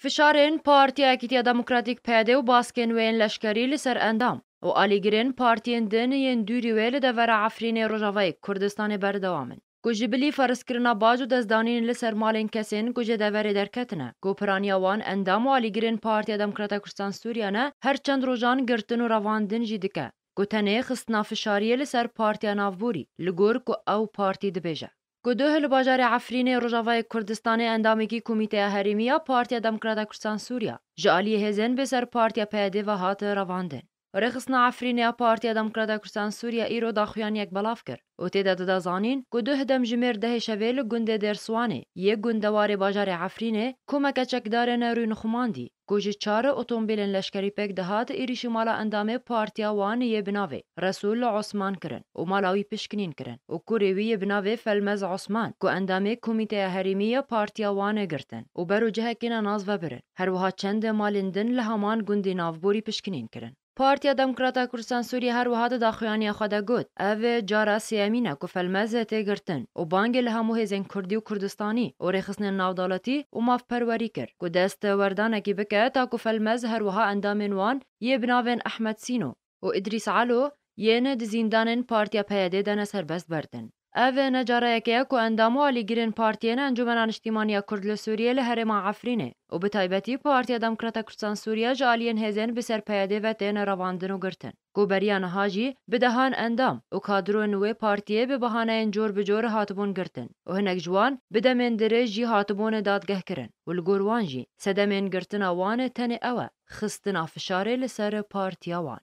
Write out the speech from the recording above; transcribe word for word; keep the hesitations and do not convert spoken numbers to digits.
Fişarên Partiya Yekîtiya Demokratîk P Y D û baskên wê yên leşkerî li ser endam û alîgirên partiyên din yên dûrî wê li devera Efrînê Rojavayê Kurdistanê berdewam in. Ku ji bilî ferzkirina bac û destdanînê li ser malên kesên ku ji deverê derketine, ku piraniya wan endam û alîgirên Partiya Demokrata Kurdistan Sûriye ne, her çend rojan girtin û revandin jî dike, ku tenê xistina fişariyê li ser Partiya Navborî, li gor ku ew partî dibêje. Ku duh li bajarê Efrînê Rojavayê Kurdistanê endamekî Komîteya Herêmî ya Partiya Demokrata Kurdistan Sûriya ji aliyê hêzên bêser Partiya P Y D ve hat revandin. Rêxistina Efrînê ya Partiya Demokrata Kurdistan Sûriya îro daxuyaniyek belav kir û tê de dida zanîn ku duh demjimêr dehê şevê li gundê Dêrsiwanê yê gundewarê bajarê Efrînê komeke çekdarên rûnixumandî ku ji çar otomobîlên leşkerî pêk dihat êrîşî mala endamê partiya wan yê bi navê Resûl Osman kirin û mala wî pişkinîn kirin û kurê wî yê bi navê Felmez Osman ku endamê Komîteya Herêmî ya Partiya wan ê girtin û ber û cihekî nenas vebirin. Her wiha çend malên din li heman gundê navborî pişkinîn kirin. Partiya Demokrata Kurdistan Sûriye her wiha di daxuyaniya xwe de got, ev cara sêyemîn e ku Felmez tê girtin û bangê li hemû hêzên kurdî û kurdistanî û rêxistinên navdewletî û mafperwerî kir ku dest werdanekî bike ta ku Felmez her wiha endamên wan yê bi navên Ehmed Sîno û Îdrîs Elo yên di zîndanên Partiya P Y D de ne serbest berdin. Ev ne cara yekê ye ku endam û alîgirên partiyên Encûmena Niştîmanî ya Kurd li Sûriyê li herêma Efrînê û bi taybetî Partiya Demokrata Kurdistan Sûriye ji aliyên hêzên bi ser P Y D ve tên revandin û girtin, ku beriya niha jî bi dehan endam û kadroyên wê partiyê bi bahaneyên cor bi cor hatibûn girtin û hinek ji wan bi demên dirêj jî hatibûn dadgehkirin û li gor wan jî sedemên girtina wan tenê ew e, xistina fişarê li ser partiya wan.